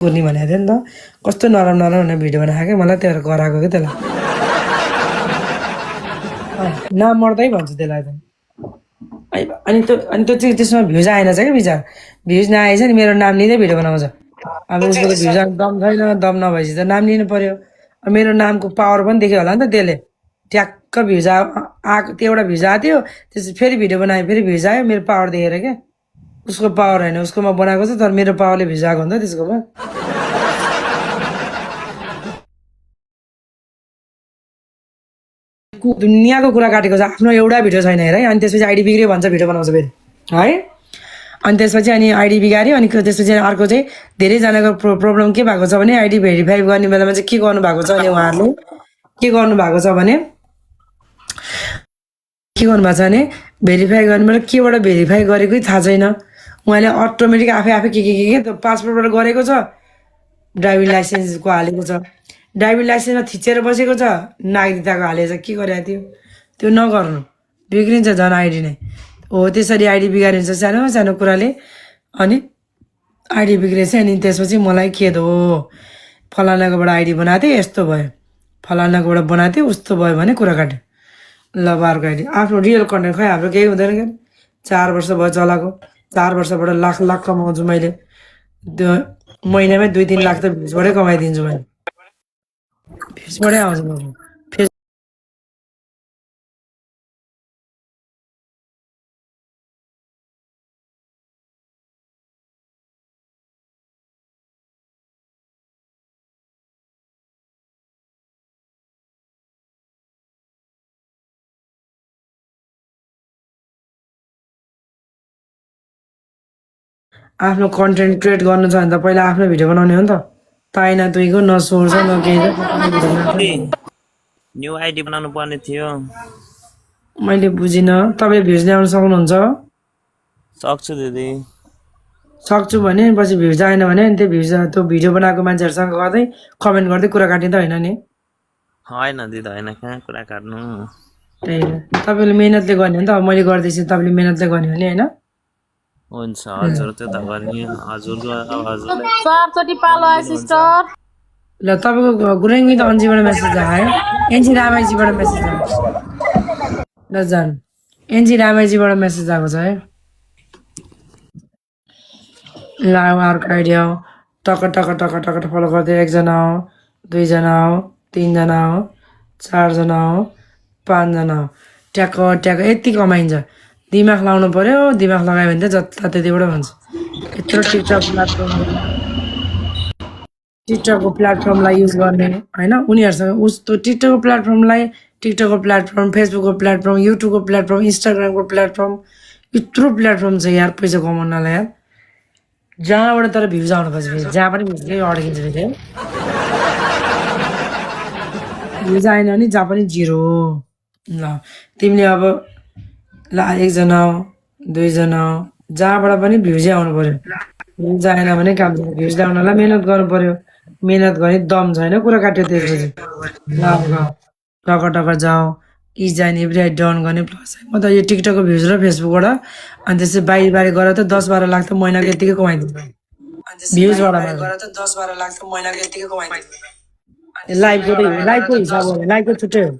कुर्नी भनेको थियो नि त कस्तो नरम नरम भनेर भिडियो बनाएको क्या मलाई त्यो कराएको क्या त्यसलाई नमर्दै भन्छु त्यसलाई त अनि त्यो चाहिँ त्यसमा भ्युज आएन छ क्या बिचार भ्युज नआएछ नि मेरो नाम लिँदै भिडियो बनाउँछ अब उसको त भ्युज दम छैन दम नभएपछि त नाम लिनु पर्यो मेरो नामको पावर पनि देख्यो होला नि त त्यसले ट्याक्क भ्युज आएको त्यो एउटा भ्युज आएको थियो त्यसपछि फेरि भिडियो बनायो फेरि भ्युज आयो मेरो पावर देखेर क्या उसको पावर होइन उसकोमा बनाएको छ तर मेरो पावरले भ्युज आएको हुन्छ त्यसकोमा दुनियाँको कुरा काटेको छ आफ्नो एउटा भिडियो छैन हेर है अनि त्यसपछि आइडी बिग्रियो भन्छ भिडियो बनाउँछ फेरि है अनि त्यसपछि अनि आइडी बिगाऱ्यो अनि त्यसपछि अर्को चाहिँ धेरैजनाको प्रब्लम के भएको छ भने आइडी भेरिफाई गर्ने बेलामा चाहिँ के गर्नु भएको छ भने उहाँहरूले के गर्नु भएको छ भने भेरिफाई गर्ने बेला केबाट भेरिफाई गरेकै थाहा छैन उहाँले अटोमेटिक आफै आफै के पासपोर्टबाट गरेको छ ड्राइभिङ लाइसेन्सको हालेको छ ड्राइभिङ लाइसेन्समा थिचेर बसेको छ नागरिकताको हालेको छ के गरेको थियो त्यो नगर्नु बिग्रिन्छ झन् आइडी नै हो त्यसरी आइडी बिगारिन्छ सानो सानो कुराले अनि आइडी बिग्रेछ अनि त्यसपछि मलाई खेद हो फलानाकोबाट आइडी बनाएको थिएँ यस्तो भयो फलानाकोबाट बनाएको थिएँ उस्तो भयो भने कुरा काट्यो ल बारको आइडी आफ्नो रियल कन्टेन्ट खै हाम्रो केही हुँदैन क्या 4 वर्ष भयो चलाएको 4 वर्षबाट लाख लाख कमाउँछु मैले त्यो महिनामै 2-3 लाख त भ्युजबाटै कमाइदिन्छु मैले भ्युजबाटै आउँछ आफ्नो कन्टेन्ट क्रिएट गर्नु छ भने त पहिला आफ्नो भिडियो बनाउने हो नि त ताइना तुइको नसोर्छ न केही न्यू आइडी बनाउनु पर्ने थियो मैले बुझिनँ तपाईँ भ्युज ल्याउन सक्नुहुन्छ सक्छु दिदी सक्छु भने पछि भ्युज आएन भने त्यो भ्युज त्यो भिडियो बनाएको मान्छेहरूसँग गर्दै कमेन्ट गर्दै कुरा काटिँदा होइन नि होइन दिदी होइन कहाँ कुरा काट्नु त्यही तपाईँले मेहनतले गर्ने हो नि त अब मैले गर्दैछु तपाईँले मेहनतले गर्ने हो नि होइन हुन्छ हजुर त्यो त गर्ने हजुरको अब हजुरलाई चारचोटि पालो सिस्टर ल तपाईँको गुरुङमी त अन्जीबाट मेसेज आयो एनजी रामाइजीबाट मेसेज आयो ल जान एनजी रामाइजीबाट मेसेज आएको छ है ल अर्को आइडिया हो टक टक टक टक फलो गर्दै 1 जना हो 2 जना हो 3 जना हो 4 जना हो 5 जना हो ट्याक्क ट्याक्क यति कमाइन्छ दिमाग लाउनु पर्यो दिमाग लगायो भने त जता त्यतिबाट हुन्छ यत्रो टिकटकको प्लेटफर्मलाई युज गर्ने होइन उनीहरूसँग उस्तो टिकटकको प्लेटफर्म फेसबुकको प्लेटफर्म युट्युबको प्लेटफर्म इन्स्टाग्रामको प्लेटफर्म यत्रो प्लेटफर्म छ यार पैसा कमाउनलाई यार जहाँबाट तर भ्युज आउनुपर्छ फेरि जहाँ पनि भ्युजै अड्किन्छ फेरि भ्युज आएन भने जहाँ पनि 0 ल तिमीले अब ल 1 जना हो 2 जना हो जहाँबाट पनि भ्युजै आउनु पर्यो भ्युज आएन भने काम छैन भ्युज ल्याउनलाई मेहनत गर्नु पर्यो मेहनत गर्ने दम छैन कुरा काट्यो त्यसपछि ल टक टक जाऊ इज एन्ड एभ्री डन गर्ने प्लस म त यो टिकटकको भ्युज र फेसबुकबाट अनि त्यसपछि बाहिर गरेर त 10-12 लाख त महिनाको यतिकै कमाइदिन्छ भ्युजबाट गरेर त 10-12 लाख त महिनाको यतिकै कमाइदिन्छ लाइभको हिसाब हो लाइभको छुट्टै हो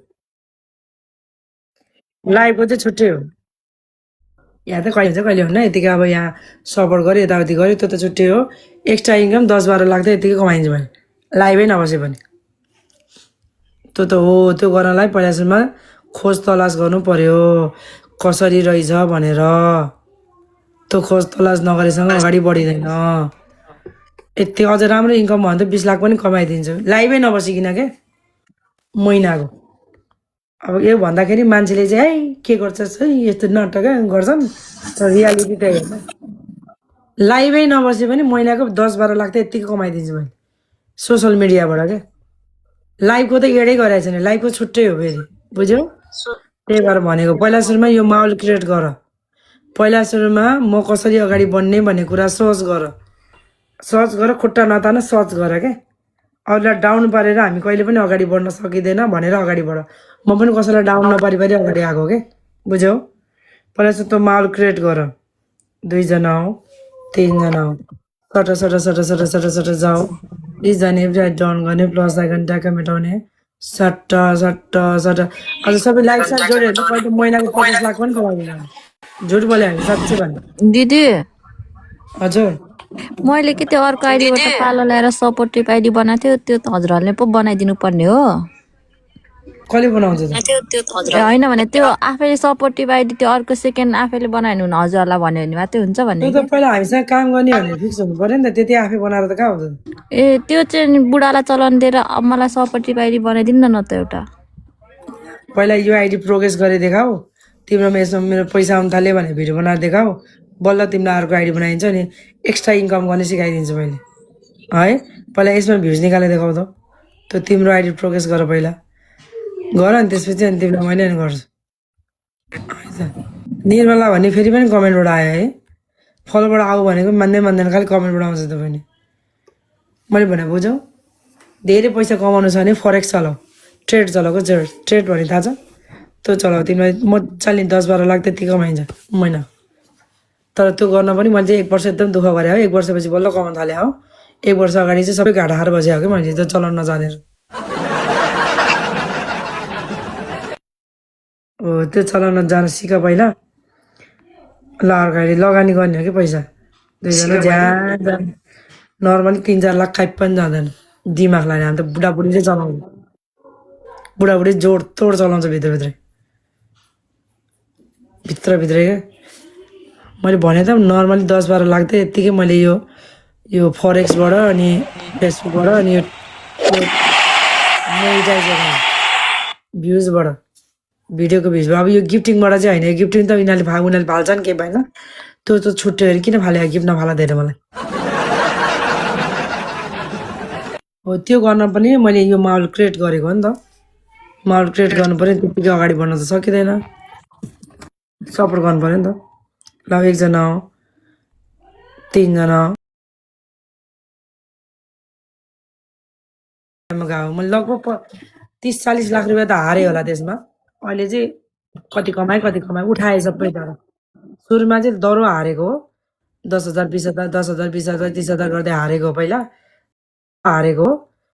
लाइभको चाहिँ छुट्टै हो यहाँ त कहिले हुन्छ कहिले हुन्न यतिकै अब यहाँ सपोर्ट गऱ्यो यताउति गऱ्यो त्यो त छुट्टै हो एक्स्ट्रा इन्कम 10-12 लाख त यतिकै कमाइन्छ भने लाइभै नबसे पनि त्यो त हो त्यो गर्नलाई पहिला सुरुमा खोज तलास गर्नु पर्यो कसरी रहेछ भनेर त्यो खोज तलास नगरेसँग अगाडि बढिँदैन यति अझ राम्रो इन्कम भयो भने त 20 लाख पनि कमाइदिन्छु लाइभै नबसिकन के महिनाको अब यो भन्दाखेरि मान्छेले चाहिँ है के गर्छस् है यस्तो नाटक गर्छन् तर रियालिटी त हेर्न लाइभै नबसे पनि महिनाको 10-12 लाख त यतिकै कमाइदिन्छु मैले सोसल मिडियाबाट क्या लाइभको त एडै गराएको छैन लाइभको छुट्टै हो फेरि बुझ्यौ त्यही भएर भनेको पहिला सुरुमा यो माहौल क्रिएट गर पहिला सुरुमा म कसरी अगाडि बढ्ने भन्ने कुरा सर्च गर खुट्टा नतान सर्च गर क्या अरूलाई डाउन पारेर हामी कहिले पनि अगाडि बढ्न सकिँदैन भनेर अगाडि बढ म पनि कसैलाई डाउन नपारी अगाडि आएको के बुझ्यौ पहिला चाहिँ त्यो माहौल क्रिएट गर 2 जना हो 3 जना हो सट जाऊ इज जाने डन गर्ने प्लस आइकन ट्याक्क मेटाउने सट्ट सट्ट सट्ट अझ सबै लाइक साइक जोड्यो भने कहिले महिनाको 50 लाख पनि कमाइदिन्छ झुट बोल्यो हामी साँच्चै भने दिदी हजुर मैले के त्यो अर्को आइडीबाट पालो ल्याएर सपोर्टिभ आइडी बनाएको थियो त्यो त हजुरहरूले पो बनाइदिनु पर्ने हो कसले बनाउँछ त ए होइन भने त्यो आफैले सपोर्टिभ आइडी त्यो अर्को सेकेन्ड आफैले बनाइनु हुन हजुरलाई भन्यो भने मात्रै हुन्छ भन्ने त्यो त पहिला हामीसँग काम गर्ने भने फिक्स हुनु पर्यो नि त त्यति आफै बनाएर त कहाँ हुन्छ ए त्यो चाहिँ बुढालाई चलाउन दिएर अब मलाई सपोर्टिभ आइडी बनाइदिनु न त एउटा पहिला यो आइडी प्रोग्रेस गरे देखाऊ तिम्रोमा यसमा मेरो पैसा आउनु थाल्यो भने भिडियो बनाएर देखाऊ बल्ल तिमीलाई अर्को आइडी बनाइदिन्छ नि एक्स्ट्रा इन्कम गर्ने सिकाइदिन्छु मैले है पहिला यसमा भ्युज निकालेर देखाऊ त त्यो तिम्रो आइडी प्रोग्रेस गर पहिला गर अनि त्यसपछि अनि तिमीलाई मैले नि गर्छु निर्मला भन्ने फेरि पनि कमेन्टबाट आयो है फलोबाट आऊ भनेको मान्दैन खालि कमेन्टबाट आउँछ तपाईँ मैले भने बुझौँ धेरै पैसा कमाउनु छ भने फरेक्स चलाऊ ट्रेड चलाएको ट्रेड भने थाहा छ त्यो चलाऊ तिमीलाई मजाले 10-12 लाख त्यति कमाइन्छ महिना तर त्यो गर्न पनि मैले चाहिँ 1 वर्ष एकदम दुःख गरेँ हो 1 वर्षपछि बल्ल कमाउनु थालेँ हो 1 वर्ष अगाडि चाहिँ सबै घाटा खाएर बसेको कि मैले त्यो चलाउन नजानेर हो त्यो चलाउन जान सिक पहिला ल अर्को आइडी लगानी गर्ने हो कि पैसा दुईजना ज्यान नर्मली 3-4 लाख खाइ पनि जाँदैन दिमाग लाग्ने हामी त बुढाबुढीले चलाउँछ बुढाबुढी जोड तोड चलाउँछ भित्रभित्रै क्या मैले भने त नर्मली 10-12 लाख त यत्तिकै मैले यो फरेक्सबाट अनि फेसबुकबाट अनि यो भ्युजबाट भिडियोको भ्युजबाट अब यो गिफ्टिङबाट चाहिँ होइन गिफ्टिङ त उनीहरूले फाल्छन् केही भएन त्यो त छुट्यो अरे किन फाल्यो गिफ्ट नफाला धेरै मलाई हो त्यो गर्न पनि मैले यो माहौल क्रिएट गरेको हो नि त माहौल क्रिएट गर्नु पऱ्यो त्यतिकै अगाडि बढ्न त सकिँदैन सपोर्ट गर्नु पऱ्यो नि त ल 1 जना 3 जना गएको मैले लगभग 30-40 लाख रुपियाँ त हारेँ होला त्यसमा अहिले चाहिँ कति कमाएँ उठाएँ सबै तर सुरुमा चाहिँ दरो हारेको हो 10,000 20,000 10,000 20,000 30,000 गर्दै हारेको हो पहिला हारेको हो